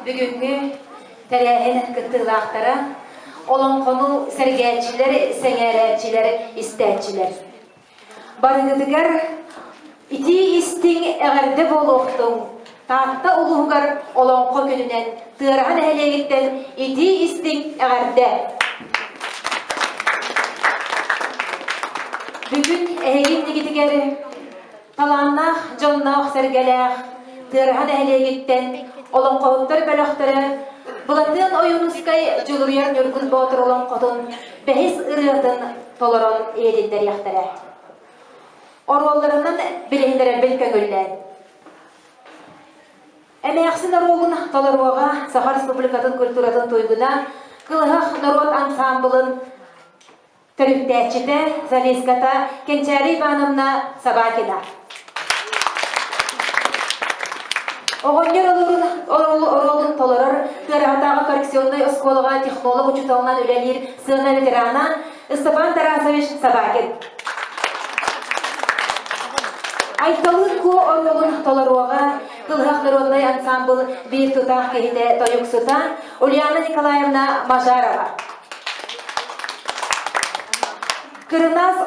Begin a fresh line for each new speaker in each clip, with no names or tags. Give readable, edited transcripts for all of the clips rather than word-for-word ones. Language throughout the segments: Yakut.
Бүгүҥҥү тэрээһин кыттыылаахтара, олоҥхону сэргээччилэр, сэҥээрээччилэр, истээччилэр. Барыгытыгар итии истиҥ эҕэрдэ буолуохтуҥ! Таатта улууһугар Олоҥхо күнүнэн Тыараһа нэһилиэгиттэн итии истиҥ эҕэрдэ! Бүгүн эһиги иннигитигэр талааннаах дьонноох-сэргэлээх Тыараһа нэһилиэгиттэн олоҥхоһуттар бөлөхтөрө Былатыан Ойуунускай Дьулуруйар Ньургун Боотур олоҥхотун бэһис ырыатын толорон иһитиннэриэхтэрэ. Оруолларынан билиһиннэрэрбин көҥүллээн. Эмээхсин оруолун толоруоҕа Саха Республикатын культуратын туйгуна Кылыһах норуот ансаамбылын төрүттээччитэ, солистката Кэнчээри Ивановна Собакина. Оҕонньор оруолун толорор Тыараһатааҕы коррекционнай оскуолаҕа технолог учууталынан үлэлиир сыана ветерана Степан Тарасович Собакин. Айталыын Куо оруолун толоруоҕа Кылыһах народнай ансаамбыл биир тутаах киһитэ тойуксута Ульяна Николаевна Мажарова. Кырынаас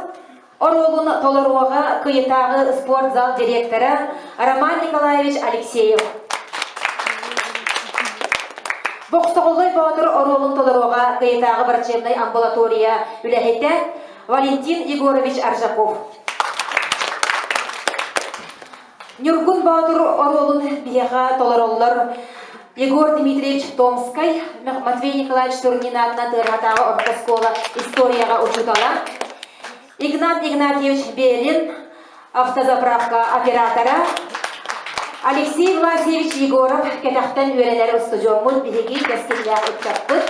оруолун толоруоҕа Кыйытааҕы спортзал директора Роман Николаевич Алексеев. Бохсоҕоллой Боотур оруолун толоруоҕа Кыйытааҕы врачебнай амбулатория үлэһитэ Валентин Егорович Аржаков. Ньургун Боотур оруолун биһиэхэ толороллор Егор Дмитриевич Томскай, Матвей Николаевич Турнин аатынан Тыараһатааҕы орто оскуола историяҕа учуутала, Игнат Игнатьевич Белин, автозаправка оператора, Алексей Власьевич Егоров кэтэхтэн үөрэнэр устудьуоммут биһиги кэскиллээх ыччаппыт.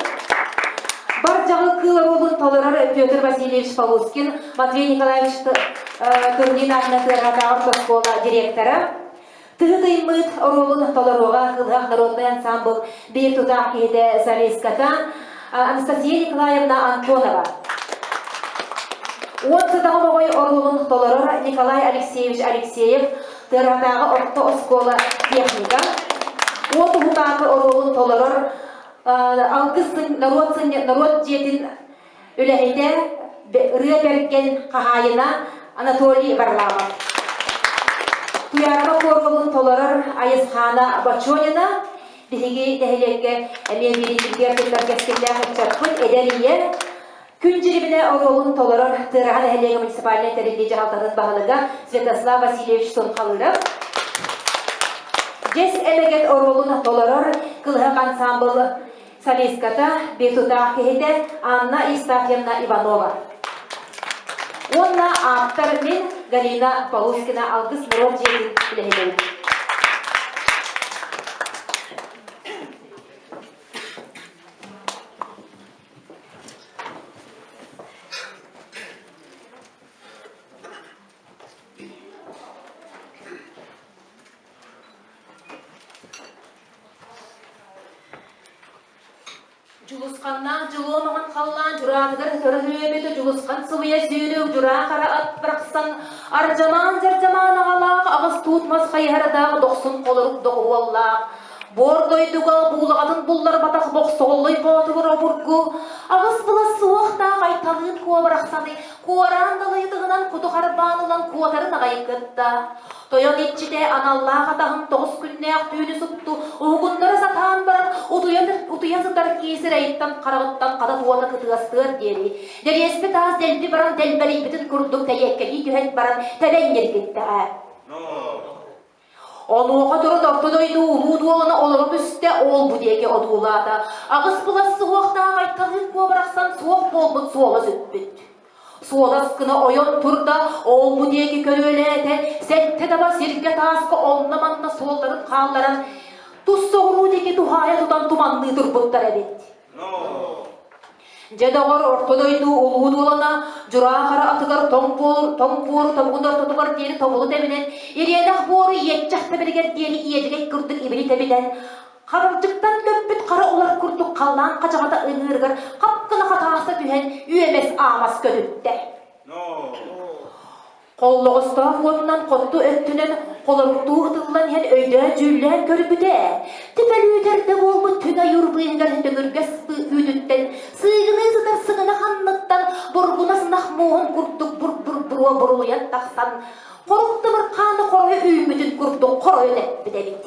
Бар дьаҕыл кыыл оруолун толорор Петр Васильевич Полускин, Матвей Николаевич Турнин аатынан Тыараһатааҕы оскуола директора, Тыһы тыймыт оруолун толоруоҕа Кылыһах народнай ансаамбыл биир тутаах киһитэ солистката Анастасия Николаевна Антонова. Уот сытаҕа моҕой оруолун толорор Николай Алексеевич Алексеев Тыараһатааҕы орто оскуола техника. Уот уһутаакы оруолун толорор Алгыс норуот норуот дьиэтин үлэһитэ, ырыа бэргэн хаһаайына Анатолий Варламов. Туйаарба куорпулун толорор Айысхаана Бочонина биһиги нэһилиэккэ эмиэ биириитигэр туттар кэскиллээх ыччаппыт эдэр ийэ Күн дьирибинэ оруолун толорор Тыараһа нэһилиэгэ муниципальнай тэриллии дьаһалтатын баһылыга Святослав Васильевич Сунхалыров, Дьэс эмэгэт оруолун толорор Кылыһах ансаамбыл солистката, бетутаах киһитэ Анна Евстафьевна Иванова. Уонна ааптар мин Галина Полускина Алгыс норуот дьиэтин үлэһитэбин. Дьулусханнаах дьулуо маҥан халлаан дьураатыгар көрүһүөбүтэ дьулусхан сымыйа сүүрүк дьураа хара ат барахсан ардьамаан дьардьамаан аҕалаах аҕыс туут мас хайыһардаах дохсун холорук доҕуһуоллаах буор дойдуга буулаҕатын булларбатах бохсоҕоллой боотугур обургу аҕыс былас суохтаах айталыын куо барахсаны куораан далайытыгынан куту харбаан ылан куотарын аҕай кытта Тойон иччитэ аналлаах атаһын тоҕус күннээх түүнү супту уһугуннара сатаан баран утуйа, утуйа сытар киһи сирэйиттэн хараҕыттан хата туота кытыастыар диэри дэриэспит аас дэлби баран дэлбэрийбитин курдук тэйиэккэлии түһэн баран тэбэн ньиргиттэҕэ. Онуоха туран орто дойду улуу дуолана олоро түстэ, ол бу диэки одуулаата. Аҕыс былас суһуохтаах айталыын куобарахсан суох буолбут суола сүппүт. Суолас гына ойон турда, ол-бу диэки көрүөлээтэ, сэттэ таба сиргэ тааска онно-манна суолларын хаалларан, тус соҕуруу диэки туһаайа тутан туманныы турбуттар эбит. Дьэ доҕор, орто дойду улуу дуолана дьураа хара атыгар тоҥ буор, тоҥ буору тобугун ортотугар диэри тобулу тэбинэн, ириэнэх буору иэччэх тэбилигэр диэри иэдьэгэй курдук ибили тэбинэн, Харалдьыктан көппүт хара улар курдук халлаан хачаҕата ыҥыырыгар хап гына хатааста түһэн үөмэс-аамас көтүттэ. Холлоҕостоох уотунан хотту өттүнэн Холоруктуу ытыллан иһэн өйдөөн-дьүүллээн көрбүтэ, түпөлүүтэр да буолбут түн ойуур быыһыгар төҥүргэс үүтүттэн сыыгыныы сытар сыгына ханныттан бургуна сынах муоһун курдук бур-бур-буруо бурулуйан тахсан, хорук тымыр хааны хоройо үүммүтүн курдук хоройон эппит эбит.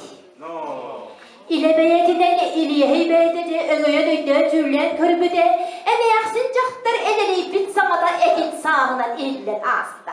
Илэ бэйэтинэн Илиэһэй бэйэтэ дьэ өҥөйөн өйдөөн-дьүүллээн көрбүтэ, эмээхсин дьахтар энэлийбит саҥата этин сааһынан иһиллэн ааста.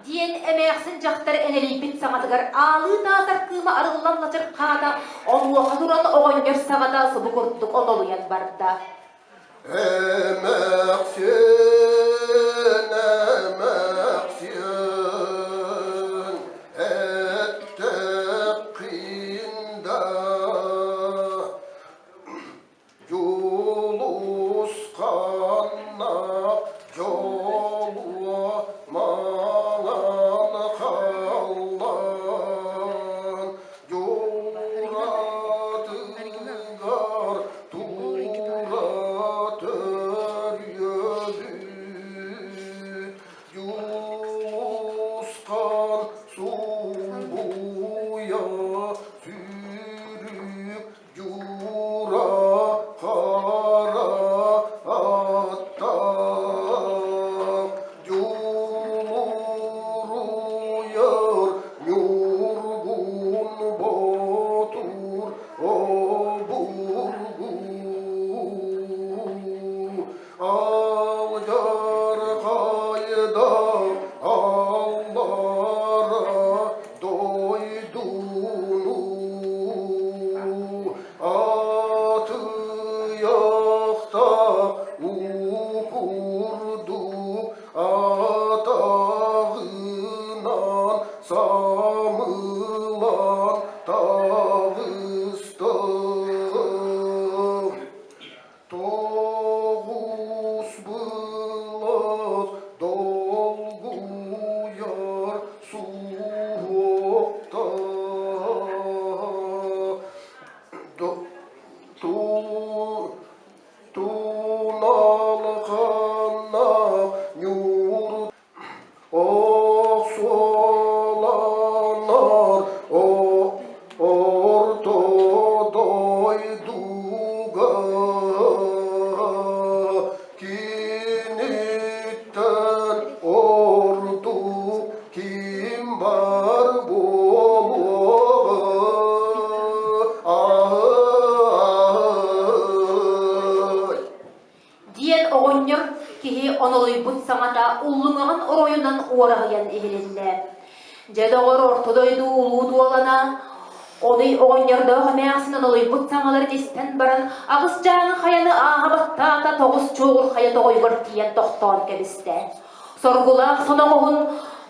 Диэн эмээхсин дьахтар энэлийбит саҥатыгар аалыы таатар кыыма арыллан лачырхаата, онуоха туран оҕонньор саҕата субу курдук онолуйан барда.
Эмээхсин, эмээхсин, эттэххин да Дьулусханнаах дьолуо маҥан халлаан Дьууратыгар тура төрүөбүт Дьулусхан субуйа сүүрүк Дьуура хара аттаах Дьулуруйар Ньургун Боотур обургу Алдьархайдаах аллара дойдуну атыйахта укурдук атаҕынан самылан таҕыстым. Тоҕус былас долгуйар суһуохта
киһи онолуйбут саҥата уллуҥаҕын оройунан уораһыйан иһилиннэ. Дьэ, доҕор, орто дойду улуу дуолана, Оный оҕонньордоох эмээхсин онолуйбут саҥаларын истэн баран, аҕыс дьааҥы хайаны ааһа баттаата, тоҕус чуоҕур хайа тоҕойугар тиийэн тохтоон кэбистэ. Соргулаах соноҕоһун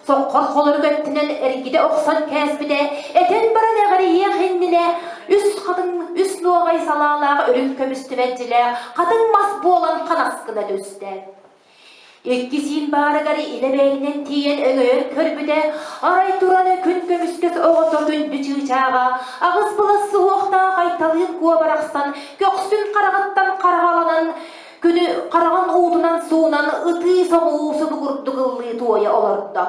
соххор холорук өттүнэн эргитэ охсон кээспитэ, этэн баран эҕирийиэх иннинэ үс хатыҥ үс нуоҕай салаалаах үрүҥ көмүс түмэлдьилээх хатыҥ мас буолан ханас гына түстэ. Икки сиин баарыгар илэ бэйэтинэн тиийэн өҥөйөн көрбүтэ, арай туран күн көмүскэс оҕото күндү чыычааҕа аҕыс былас суһуохтаах айталыын куо барахсан көхсүн хараҕыттан хараҕаланан Күнү хараҕын уутунан суунан ытыы-соҕуу субугурдук ыллыы туойа олордо.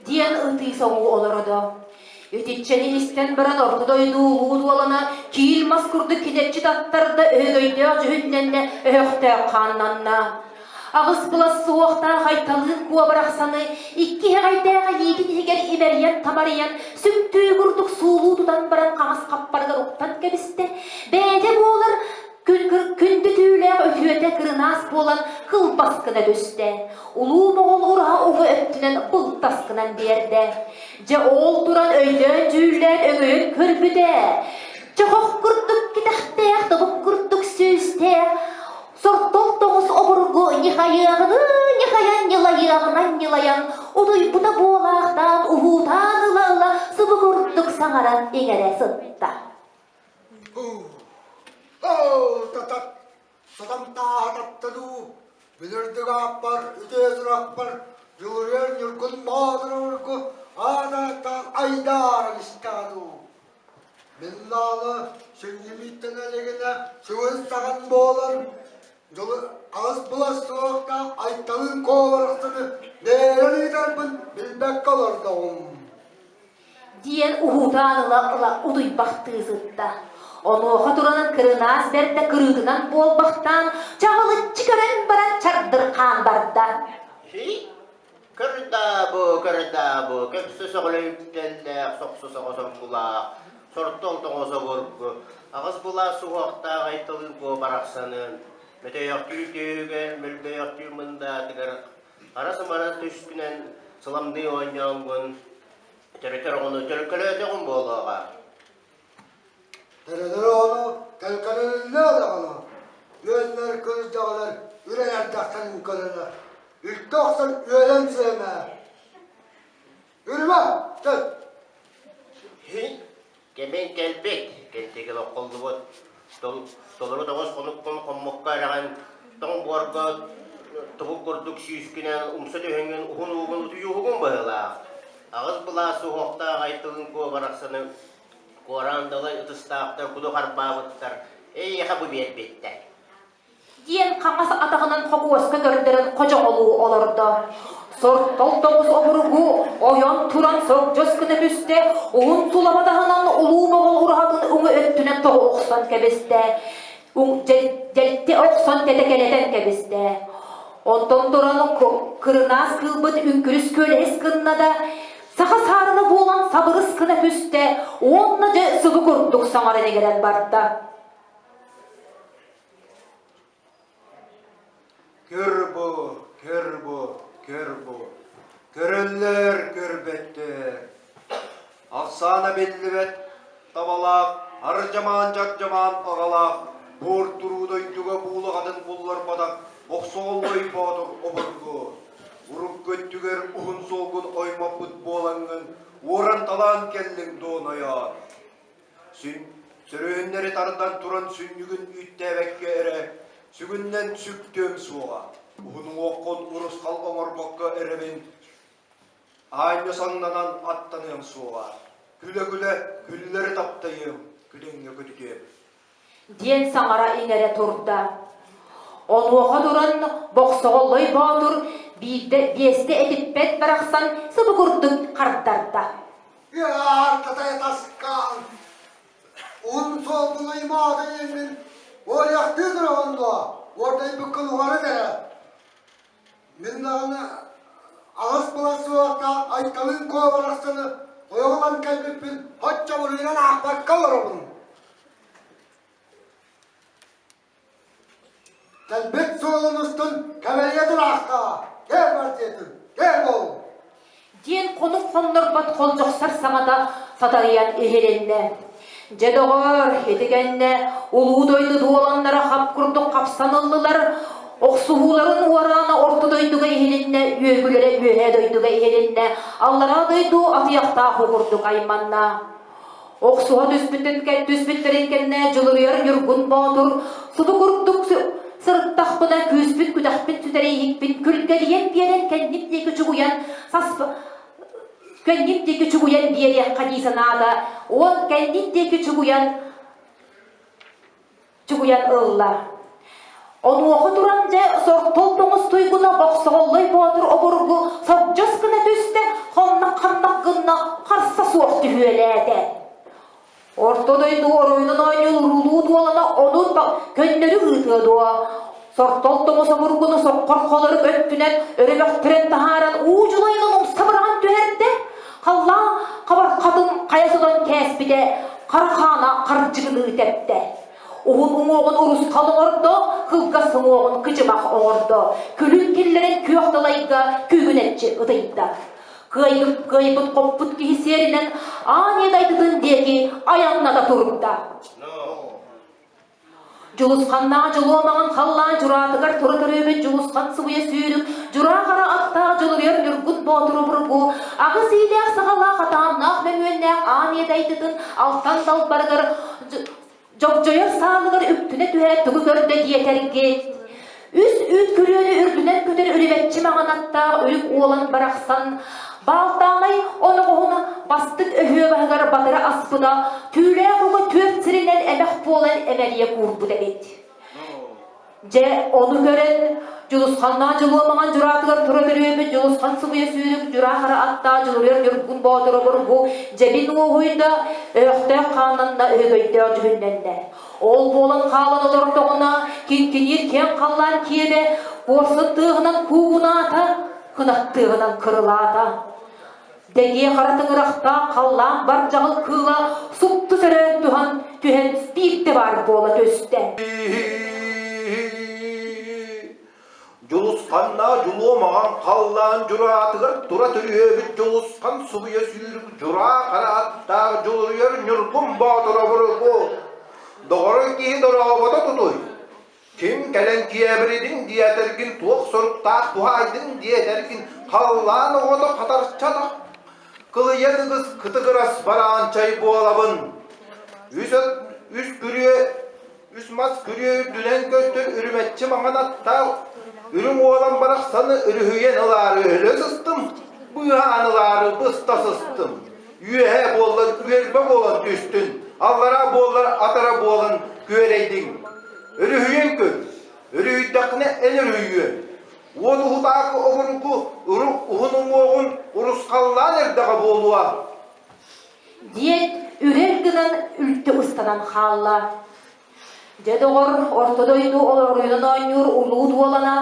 Диэн ытыы соҕуу олородо. Итиччэни истэн баран орто дойду улуу дуолана киил мас курдук килэччи таттарда өһөгөйдөөх дьүһүннэннэ өһөхтөөх хааннанна. Аҕыс былас суохтаах айталыын куобарахсаны икки иһэҕэйдээх илиитин иһигэр имэрийэн-тамарыйан сүктүү курдук суулуу тутан баран хаҥас хаппарыгар уктан кэбистэ. Бэйэтэ буолар күндү түүлээх үтүөтэ кырынаас буолан кылбас гына түстэ. Улуу Моҕол ураһа уҥа өттүнэн былтас гынан биэрдэ. Дьэ ол туран өйдөөн-дьүүллээн өҥөйөн көрбүтэ. Чохох курдук кэтэхтээх, тобук курдук сүүстээх, сортол тоҕус обургу ньыхайыаҕыныы ньыхайан ньылайыаҕынан ньылайан, утуйбута буолаахтаан уһуутаан ыла-ыла субу курдук саҥаран иҥэрэ сытта.
Оо, татат, сатамтааһа тапталуу, билэрдик ааппар, үтүө сурахпар, дьулуруйар ньургун боотур аан-ааттаан айдааран истэҕэ дуу. Мин лаалы сүнньүмүттэн илигинэ сүгүн-саҕан буолан, дьолу аҕыс былас суохтаах айталыын куоларахсыны бэйэлэрин ыытарбын билбэккэ олордоҕум.
Диэн уһуутаан ыла-ыла утуйбахтыы сытта. Онуоха туран кырынаас бэрдэ кырыытынан буолбахтаан, чаҕылыччы көрөн баран чардырхаан барда.
Көрдаабы, көрдаабы, көпсө сөҕөлөйүктэллээх, сохсо соҕо соргулаах, сортол тоҕо собургу, аҕыс былаас суһуохтаах айталыы куо барахсанын, мөтөйөхтүү түһүгэр, мөлбөйөхтүү мындаатыгар ара-сымара түскүнэн сыламныы оонньооҥҥун, төрөтөр оҕону төлкөлөөтөҕүм буолуоҕа.
Төрөтөр оҕону төлкөлөнүллүө даҕаны, үөннэр кырдьаҕалар үрэн эрдэхтэрин көрөнө, үлтү охсон үөлэн сиэмэ. Үрүмэ, чөл!
Кэмиҥ кэлбит, кэнтиги тоххоллубут, толору тоҕус хонуккун хоммокко эрэҕин, тоҥ буорга тобук курдук сүүскүнэн умса түһэҥҥин уһун уугун утуйууһугун быһыылаах. Аҕыс былаас суһуохтаах айтылын куо барахсаны куораан далай ытыстаахтар куду харбаабыттар, эйиэхэ бу биэрбиттэр.
Диэн хаҥас атаҕынан хокуоска көрдөрөн хочоҕолуу олордо. Сортол тоҕус обургу ойон туран сордьос гына түстэ, уһун сулаба таһынан улуу моҕол ураһатын уҥа өттүнэн тоҕу охсон кэбистэ, дьэлти охсон тэтэкэлэтэн кэбистэ. Онтон туран кырынаас кыылбыт үҥкүрүс күөлэһис гынна да, саха саарына буолан сабырыс гына түстэ уонна дьэ сыбы курдук саҥаран иҥэрэн барда.
Көр бу, көр бу, көр бу, көрөллөр, көрбөттөр. Ахсаана биллибэт табалаах, ардьамаан-дьардьамаан аҕалаах, буор туруу дойдуга буулаҕатын булларбатах Охсоҕоллой Боотур обургу. Урукку өттүгэр уһун суолгун оймоппут буолаҥҥын, уоран-талаан кэллиҥ дуо нойоон? Сүрүһүннэри тардан туран сүнньүгүн үүттээбэккэ эрэ сүгүннэн сүктүөм суоҕа, уһун уҥуоххун урусхал оҥорбокко эрэбин, аанньа саҥнанан аттаныам суоҕа, күлэ-күлэ күллэри таптайыам, күдэҥҥэ көтүтүөм.
Диэн саҥара-иҥэрэ турда. Онуоха туран Бохсоҕоллой Боотур биирдэ биэстэ этиппэт барахсан сыбы курдук хардарда.
Аартатай таскаан, уһун суолбун аймаата диэммин, уоруйахтыы тураҕын дуо, уордайбыккын уҕарыт эрэ. Мин даҕаны аҕыс былас суохтаах Айталыын Куо барахсаны ойоҕулан кэлбиппин соччо буруйунан аахпакка олоробун. Кэлбит суолун устун кэбэрийэ тураахтаа, кэл бар диэтим, кэл буол!
Диэн хонук хоннорбот холдьохсор саҥата сатарыйан иһилиннэ. Дьэ доҕоор, ити кэннэ улуу дойду дуоланнара хап курдук хапсан ыллылар, охсуһууларын уораана орто дойдуга иһилиннэ, үөгүлэрэ үөһээ дойдуга иһилиннэ, аллараа дойду атыйахтаах курдук айманна. Охсуһа түспүтүн түспүттэрин кэннэ Дьулуруйар Ньургун Боотур субу курдук сырыттахпына күүспүт күтэхпин сүтэрииһикпин күлгэлийэн биэрэн кэнним диэки чугуйан сас кэнним диэки чугуйан биэриэххэ дии санаата уон кэннин диэки чугуйан чугуйан ылла. Онуоха туран дьэ сортол тоҥус туйгуна Бохсоҕоллой Боотур обургу сордьос гына түстэ, хоннох-ханнах гынна харса суох түһүөлээтэ. Орто дойду оройунан оонньуур уруулуу дуолана ону көннөрү ыытыа дуо? Сортол тоҥус обургуну соххор холорук өттүнэн өрөмөхтөрөн таһааран уу дьулайынан умса быраҕан түһэрдэ. Халлаан хабархатын хайа сотон кээспитэ, хара хаана хардьыгыныы тэптэ. Уһун уҥуоҕун урусхал оҥордо, кылгас уҥуоҕун кыдьымах оҥордо, күлүн киллэрэн күөх далайга күүгүнэччи ытыйда. Кыайбыт, кыайбыт хоппут киһи сиэринэн аан ийэ дайдытын диэки айанната турда. Дьулусханнаах дьолуо маҥан халлаан дьураатыгар тура төрөөбүт Дьулусхан субуйа сүүрүк, дьураа хара аттаах Дьулуруйар Ньургун Боотуру бургу, аҕыс иилээх саҕалаах атааннаах мөҥүөннээх аан ийэ дайдытын алтан далбарыгар дьогдьойор саалыгар үктүнэ түһээт тугу көрдө диэтэргит. Үс үүт күрүөнү үрдүнэн көтөр үрүмэччи маҥан аттаах үрүк уолан барахсан Баалтаанай оноҕоһун бастыҥ өһүө баһыгар батыра аспыта, түүлээх уга түөрт сиринэн эмэх буолан эмэрийэ куурбут эбит. Дьэ, ону көрөн, Дьулусханнаах Дьулуо маҥан дьураатыгар тура төрүөбүт Дьулусхан субуйа сүүрүк дьураа хара аттаах Дьулуруйар Ньургун Боотур обургу дьэбин уоһуйда, өһөхтөөх хааннанна, өһөгөйдөөх дьүһүннэннэ. Ол буолан хаалан олордоҕуна, киҥкиниир киэҥ халлаан киэбэ куорсун тыаһынан куугунаата, кынаттыаҕынан кырылаата. Дэгиэ хара тыҥырахтаах халлаан бар дьаҕыл кыыла супту сөрөөн туһан түһэн биирдэ баар буола түстэ.
Дьулусханнаа дьулуо маҕан халлаан дьураатыгар тура төрүөбүт Дьулусхан субуйа сүүрүк дьураа хара аттаах Дьулуруйар Ньургун Боотур обургу доҕорун киһи дорообото тутуй Ким кэлэн киэбиридиҥ диэтэргин туох соруктаах туһаайдыҥ диэтэргин халлаан оҕото хатарчатах кылыйан ыгыс кытыгырас бараанчай буолабын. Үс от, үс күрүө, үс мас күрүө үрдүнэн көстөр үрүмэччи маҥан аттаах үрүҥ уолан барахсаны өрүһүйэн ылаары өлө сыстым, быыһаан ылаары быста сыстым. Үөһэ буоллар үөрбэ буолан түстүн, аллараа буоллар атара буолан күөрэйдиҥ. Өрүһүйэн көр, өрүһүйдэххинэ эн өрүһүйүөҥ. Уот уһутаакы обургу уһун уҥуоҕун урусхаллаан эрдэҕэ буолуо.
Диэн үрэр гынан үлтү ыстанан хаалла. Дьэ доҕор, орто дойду олоруйунан оонньуур улуу дуолана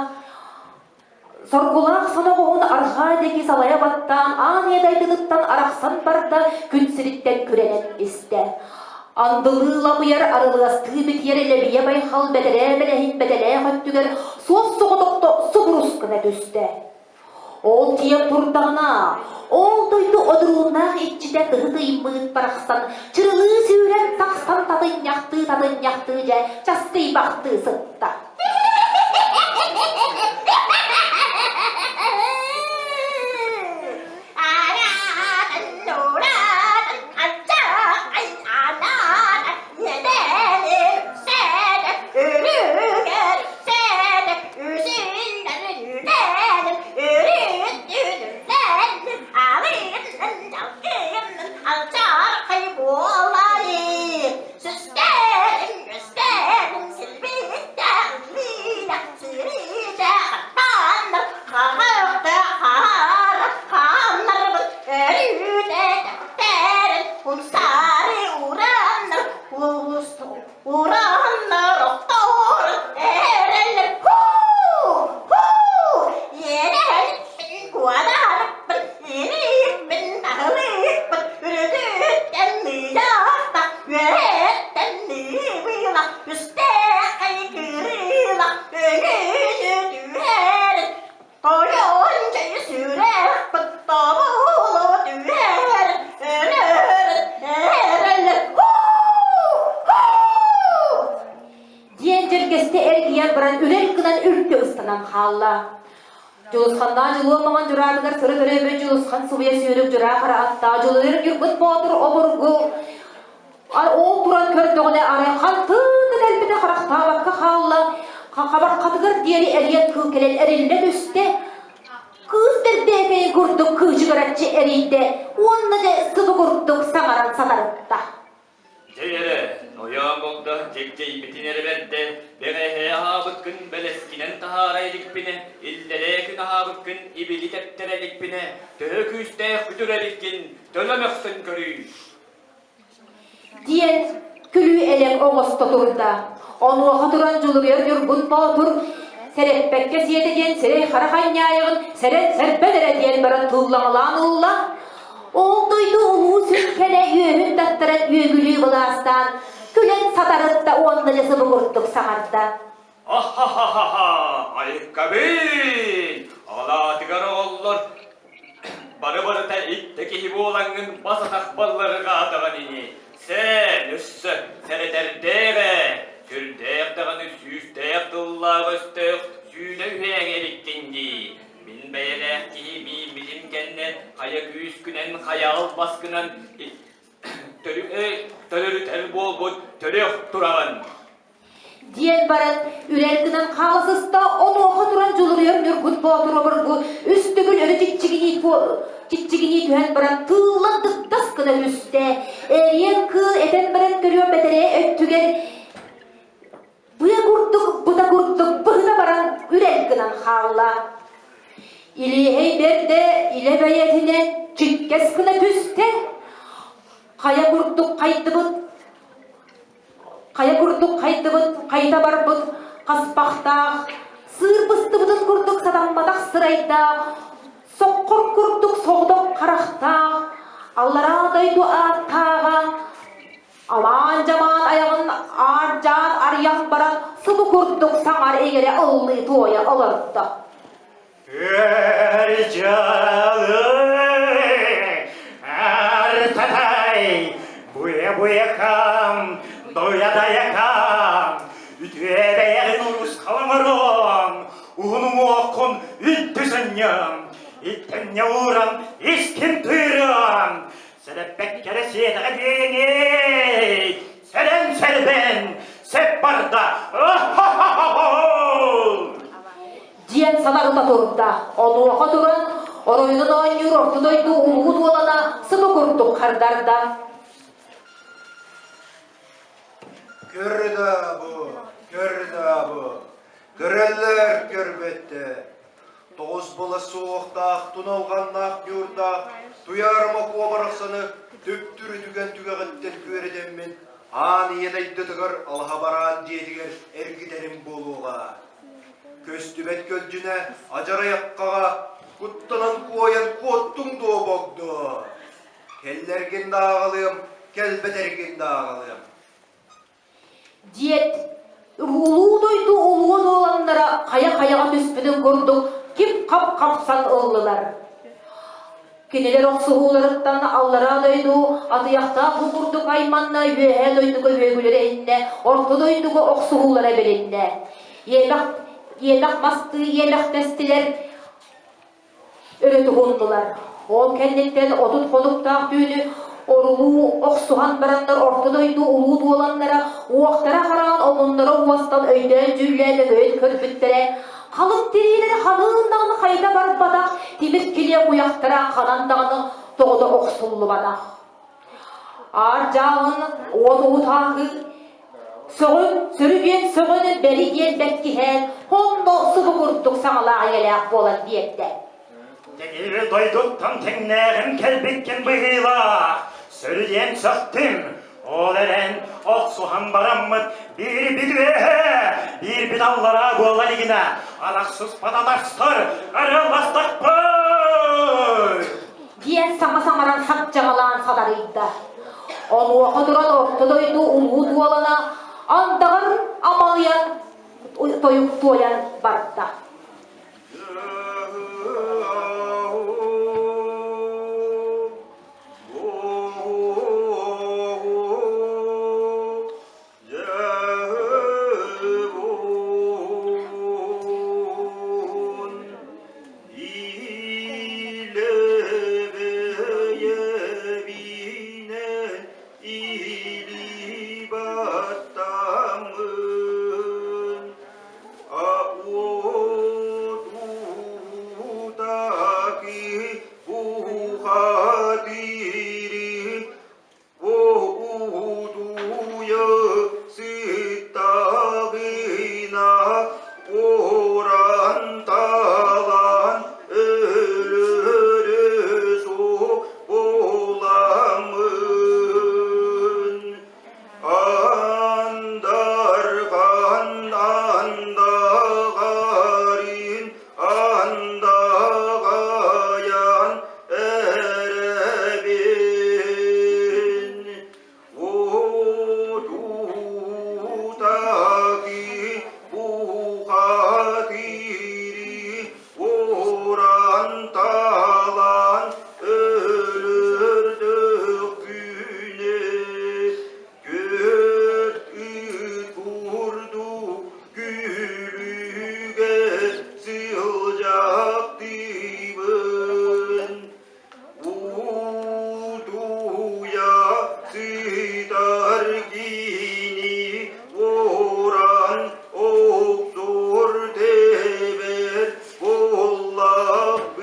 Соргулаах соноҕоһун арҕаа диэки салайа баттаан аан ийэ дайдытыттан арахсан барда, күн сириттэн күрэнэн истэ. Андылыы ламыйар арылыастыы битийэр Лэбийэ Байхал бэтэрээ бэлэһин бэтэлээх өттүгэр суос соҕотохто субурус гына түстэ. Ол тиийэн турдаҕына, ол дойду одурууннаах иччитэ тыһы тыймыыт барахсан чырылыы сүүрэн тахсан татынньахтыы-татынньахтыы дьэ часкыйбахтыы сытта.
Ураһаннар охтор эрэллэр хуу хуу иэдэһэлиппин куодарпын ирииппин аһылыыппын үрүтүттэн ыйаахта үөһэттэн ыыбыла үстээхэй кырыыла өҥүнү түһэрин тойон чэй сүрэхпин тобулу түһэрин өрөрүн эрэллэр хуу хуу
Диэн дьэргэстэ эргийэн баран үрэл гынан үрдү ыстанан хаалла. Дьулусханнаах Дьулуо маҥан дьураатыгар сыры төрөөбүт Дьулусхан субуйа сүүрүк дьураа хара аттаах Дьулуйар Ньургун Боотур обургу ол туран көрдөҕүнэ арай хантыы да кэлбитэ харахтаабакка хаалла, хабархатыгар диэри эриэн кыыл кэлэн эриллэ түстэ. Кыыс бэрдээкэйин курдук кыычыгыраччы эрийдэ уонна дьэ сыбы курдук саҥаран сатарытта.
Дьэ эрэ, нойоон булда дьэгдьэйбитин эрэ бэрдэ, бэҕэһээ аһаабыккын бэлэскинэн таһаара иликпинэ, иллэрээ күн аһаабыккын ибили тэптэрэ иликпинэ, төһө күүстээх күтүр эбиккин, төлө мөхсөн көрүй!
Диэн күлүү-элэк оҥосто турда. Онуоха туран Дьулуруйар Ньургун Боотур сэрэппэккэ сиэтэ диэн сирэй-харах анньаайаҕын сэрэн-сэрбэн эрэ диэн баран тыллаҥалаан ылла. Ол дойду улуу сүҥкэлэ үөһүн таттаран үөгүлүү былаастаан, күлэн сатарытта уонна дьэ субугурдук саҥарда.
Ахахахаха, айыккабын! Алаатыгар оҕоллор бары-барыта иттэ киһи буолаҥҥын бас-атах балларыгаатаҕын ини. Сэн, өссө сэрэтэрдээх ээ, сүрдээх даҕаны сүүстээх тыллаах өстөөх сүүнэ үһээҥи эбиккин дии. Мин бэйэлээх киһи мииммитим кэннэ хайа күүскүнэн, хайа албаскынан төлөрүтэр буолбут төрүөх тураҕын.
Диэн баран, үрэр гынан хаала сыста, онуоха туран дьулуруйар Ньургун Боотур обургу үс төгүл өрө чиччигинии чиччигинии түһэн баран тыыллан дыктас гына түстэ. Эриэн кыыл этэн баран көрүө бэтэрээ өттүгэр Быа курдук, быта курдук быһыта баран үрэл гынан хаалла. Илиэһэй бэрдэ илэ бэйэтинэн чиккэс гына түстэ. Хайа курдук хайдыбыт, хайа курдук хайдыбыт, хайта барбыт хаспахтаах, сыыр быстыбытын курдук сатамматах сырайдаах, соххор курдук соҕотох харахтаах, аллараа дойду ааттааҕа Амаан-дьамаан айаҕын аар-дьаан арыйан баран субу курдук саҥар иҥэрэ ыллыы туойа олордо.
Эр дьалы артатай буя-буякам доя-даякам үтүө бэйэҕин урусхалаҥырон уһун уҥуоххун үлтү санньам иттэнньэ ууран искин тыыран Сэрэппэккэ эрэ сиэтэҕэ диэҥий! Сэрэн-сэрбэн, сэп барда.
Диэн санарыта турда. Онуоха туран, оройунан оонньуур орто дойду улуу дуолана сыбы курдук хардарда.
Көр да бу, көр да бу, көрөллөр көрбөттөр. Тоҕус была суохтаах, туналҕаннаах ньуурдаах, туйаарыма куобарахсаны түптүрү түгэн түгэҕиттэн күөрэтэммин, аан ийэ дайдытыгар алаһа бараан дьиэтигэр эргитэрим буолуоҕа. Көстүбэт көлдьүнэ адьарайаххаҕа куттанан куойан куоттуҥ дуо богдо? Кэллэргин да ааҕалыам, кэлбэтэргин да ааҕалыам.
Диэт, улуу дойду улуу дуоланнара хайа-хайаҕа түспүтүн курдук кип-хап хапсан ыллылар. Кинилэр охсуһууларыттан аллараа дойду атыйахтаах бу курдук айманна үөһээ дойдуга үөгүлэрэ иһиннэ, орто дойдуга охсуһуулара билиннэ. Иэмэх, иэмэх мастыы иэмэхтэстилэр, өрө туһуннулар. Ол кэнниттэн 30 хонуктаах түүнү орулуу охсуһан бараннар орто дойду улуу дуоланнара уохтара хараан омуннара уостан өйдөөн-дьүүллээн өҥөйөн көрбүттэрэ халыҥ тириилэри ханыын даҕаны хайда барбатах тимир килиэ куйахтара ханан даҕаны тоҕото охсуллубатах. Аар дьааҕын уот уһутаакы Сөҕүн, сөрү диэн сөҕөн, бэри диэн бэркиһээн, онно субу курдук саҥалаах ийэлээх буолан биэрдэ.
Дьэҥири дойдуттан тэҥнээҕим кэлбиккин быһыылаах, сөрү диэн сөхтүм. Ол эрэн охсуһан бараммыт биирбит үөһэ, биирбит аллараа буола илигинэ арахсыспат атахтар арыалластахпыт!
Диэн саҥа саҥаран сапчаҕалаан сатарыйда. Онуоха туран орто дойду улуу дуолана андаҕар амалыйан тойук туойан барда.
Уутуйа сыттаҕына ууран талан өлөрө суох буоламмын Андархан андаҕарын андаҕайан эрэбин Уутутаки бухатыри уран талан өлөрдөхпүнэ Түөрт ыт курдук күлүгэ сылдьахтыыбын. Утуйа сытар киһини уоран охсор тэбэр буоллахпына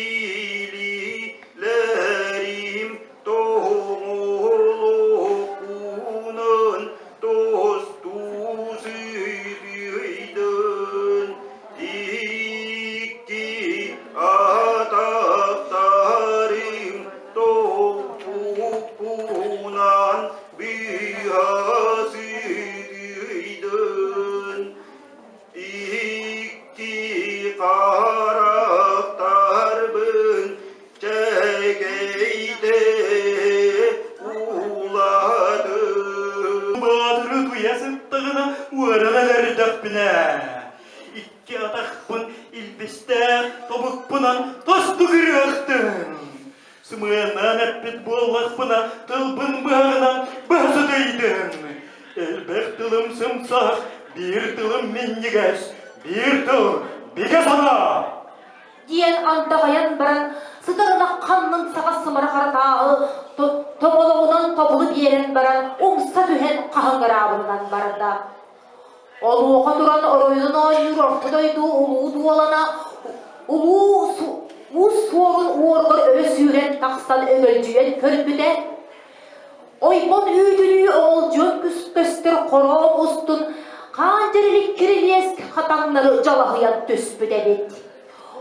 иккилии Лэрим тоһоҥолоохпунан тосту сытыйдын, икки атахтарым топпуппунан быһа сытыйдын. Икки харахтарбын чэкэйдэ ууладым.
Баатыры туйа сыттаҕына уоран эрдэхпинэ, икки атахпын илбистээх тобукпунан тосту кырыахтым. Сымыаннаан эппит буоллахпына, тылбын быһаҕынан быһа сытыйдым. Элбэх тылым сымсах, биир тылым минньигэс, биир тыл бигэ санаа.
Диэн андаҕайан баран, сытар ынах ханнын саҕа сымара харатааҕы тоҥолоҕун биэрэн баран умса түһэн хаһыҥыраабытынан барда. Олуоха туран оройунан оонньуур орто дойду улуу дуолана улуу уус суорун уоругар өрө сүүрэн тахсан өҥөлдьүйэн көрбүтэ, ойбон үүтүнүү оҕолдьуон көстөр хороон устун хаан дьэрилик кирилиэс хатаҥнары дьалаһыйан түспүт эбит.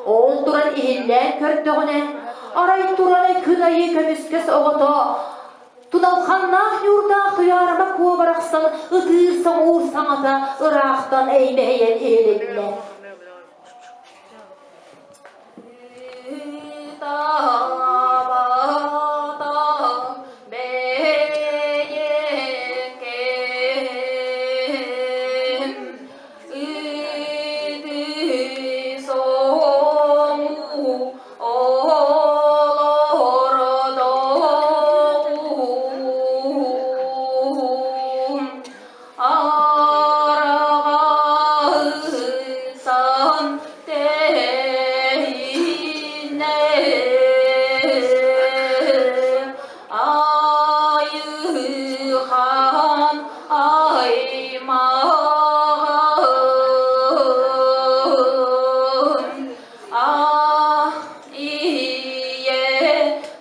Ол туран иһиллээн көрдөҕүнэ, арай туран күн айыы көмүскэс оҕото Туналханнаах ньуурдаах Туйаарыма Куо барахсан ытыыр-соҥуур саҥата ыраахтан эймэһийэн иһилиннэ. Араҕаһыттан тэһиинэ Айыхан аймаҕын А ийэ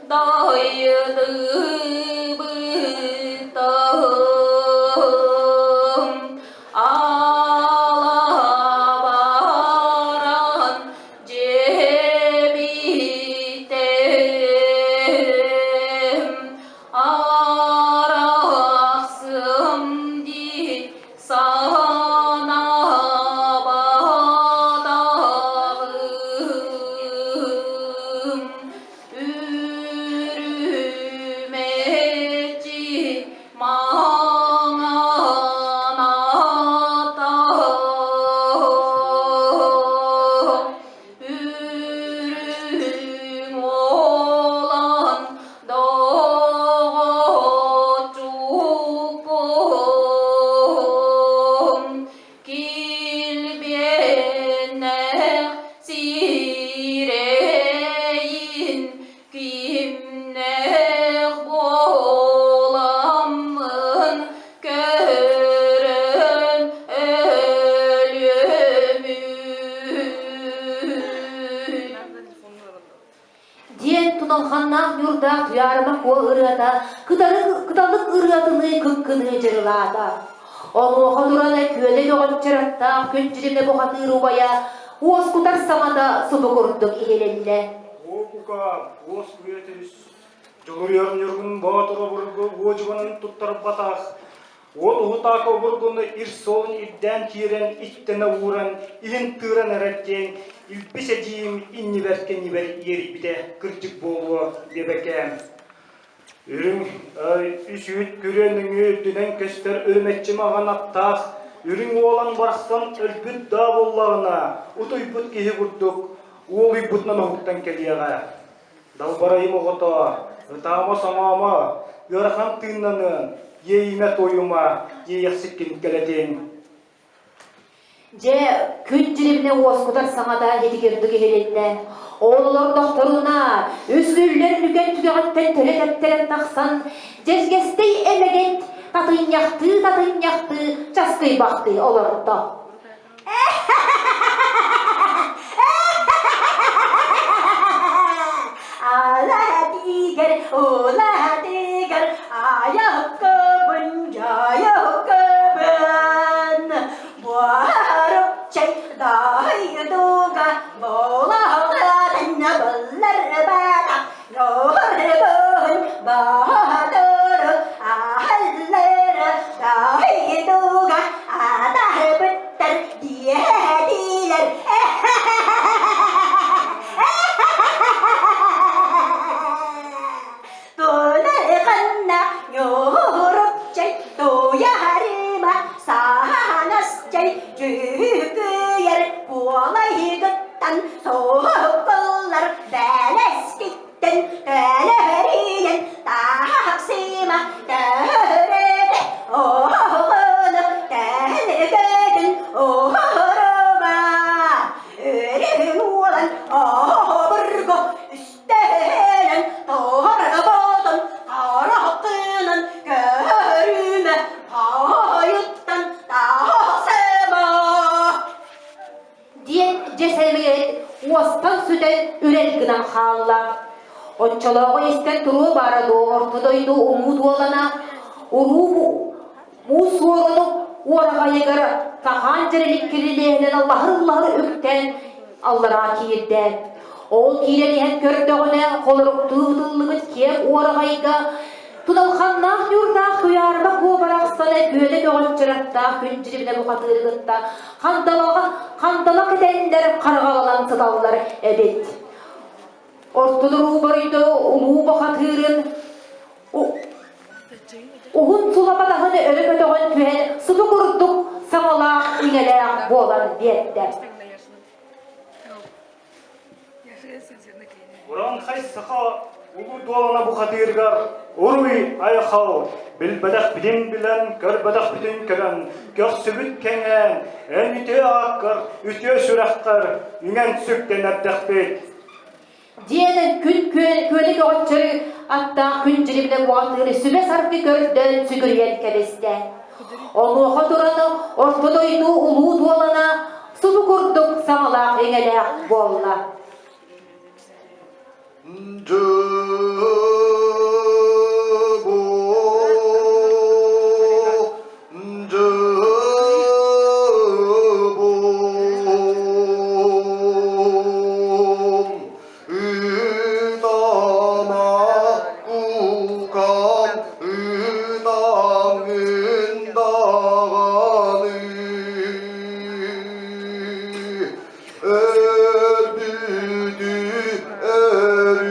дойдубутум алабаран дьиэбитим арахсым дии Санаабатаҕым үрүмэччи маҥан атах үрүҥ уолан Доҕоччуккум килбиэннээх сирэйин кимнээх буоламмын көрөн өлүөмүй Диэн туналханнаах ньуурдаах Туйаарыма Куо ырыата кыталык ырыатыныы кыҥкыныы дьырылаата. Онуоха туран күөлэ көҕөччөр аттаах күн дьиримэ бухатыыр убайа уоскутар саҥата субу курдук иһилиннэ.
Уокука, уос үйэтис, Дьулуруйар Ньургун Боотур обургу уодьуганын туттарбатах, Уол уһутаакы обургуну ир суолун ирдээн киирэн иттэнэ ууран, иһин тыыран эрэр диэн илбис эдьиийим иннибэр-кэннибэр иэрийбитэ кырдьык буолуо диэбэкээм. Үрүҥ үс үүт күрүө нөҥүө үрдүнэн көстөр үрүмэччи маҥан аттаах үрүҥ уолан барахсан өлбүт даа буоллаҕына, утуйбут киһи курдук уолуйбутунан уһуктан кэлиэҕэ. Далбарайым оҕото, ытаама-соҥоомо, ыарахан тыыннаныан, иэйимэ-туойума, иэйэхсиккин кэлэтиэҥ.
Дьэ, күн дьиримнэ уоскутар саҥата итигирдик иһилиннэ. Ол олордохторуна, үс үллэр нүкэн түгэҕиттэн төлө тэптэрэн тахсан, дьэзгэстэй эмэгэт татынньахтыы-татынньахтыы часкыйбахтыы олордо.
Алаатыгар, улаатыгар, айаккабын, дьайаккабын. Буарыпчай дайдуга болаҕатынна былларбатах, Норбун баатыры аһаллары дайдуга атаһыбыттар диэтилэр. Тунарханна ньуурупчай туйаарыма саанасчай дьүкүйэр куолайгыттан соһукуллар бэлэскиттэн кэлэриийэн таахсыма төһөрөтө оҕону тэлгэтин оһорума өрүһүн уолан оһобурго үстэнэн тоһорботун харахтынан көрө.
Оччолооҕу истэн туруо баара дуо орто дойду умуу дуолана уруу муус суоруну уораҕайыгар сахаан дьэрэлик кирилиэһинэн лаһыр-лаһыр үктээн аллараа киирдэ. Ол киирэн иһэн көрдөҕүнэ холоруктуу ытыллыбыт киэҥ уораҕайга Тудалханнаах ньуурдаах Туйаарыма Куо барахсана күөлэ көҕөччөр аттаах күн дьирибинэ бухатыыры кытта хандалаҕа хандала кэтэннэр харҕаланан сыталлар эбит. Ортолоруу барыйда улуу бухатыырын уһун сулапатаһын өрө көтөҕөн түһэн субу курдук саҥалаах иҥэлээх буолан биэрдэ.
Ураҥхай саха улуу дуолана бухатыырыгар уруй айхал, билбэтэхпитин билэн, көрбөтөхпүтүн көрөн, көхсүбүт кэҥээн, эн үтүө ааккар, үтүө сүрэххэр үҥэн сүктэн эрдэхпит.
Диэн күн күөлэ көҕөччөрү аттаах күн дьирибинэ бухатыыры сүбэ-саргы көрдөөн сүгүрүйэн кэбистэ. Онуоха туран орто дойду улуу дуолана субу курдук саҥалаах иҥэлээх буолла.
Ытама кукам ытамын даҕаны өлбүтү өрүйэн.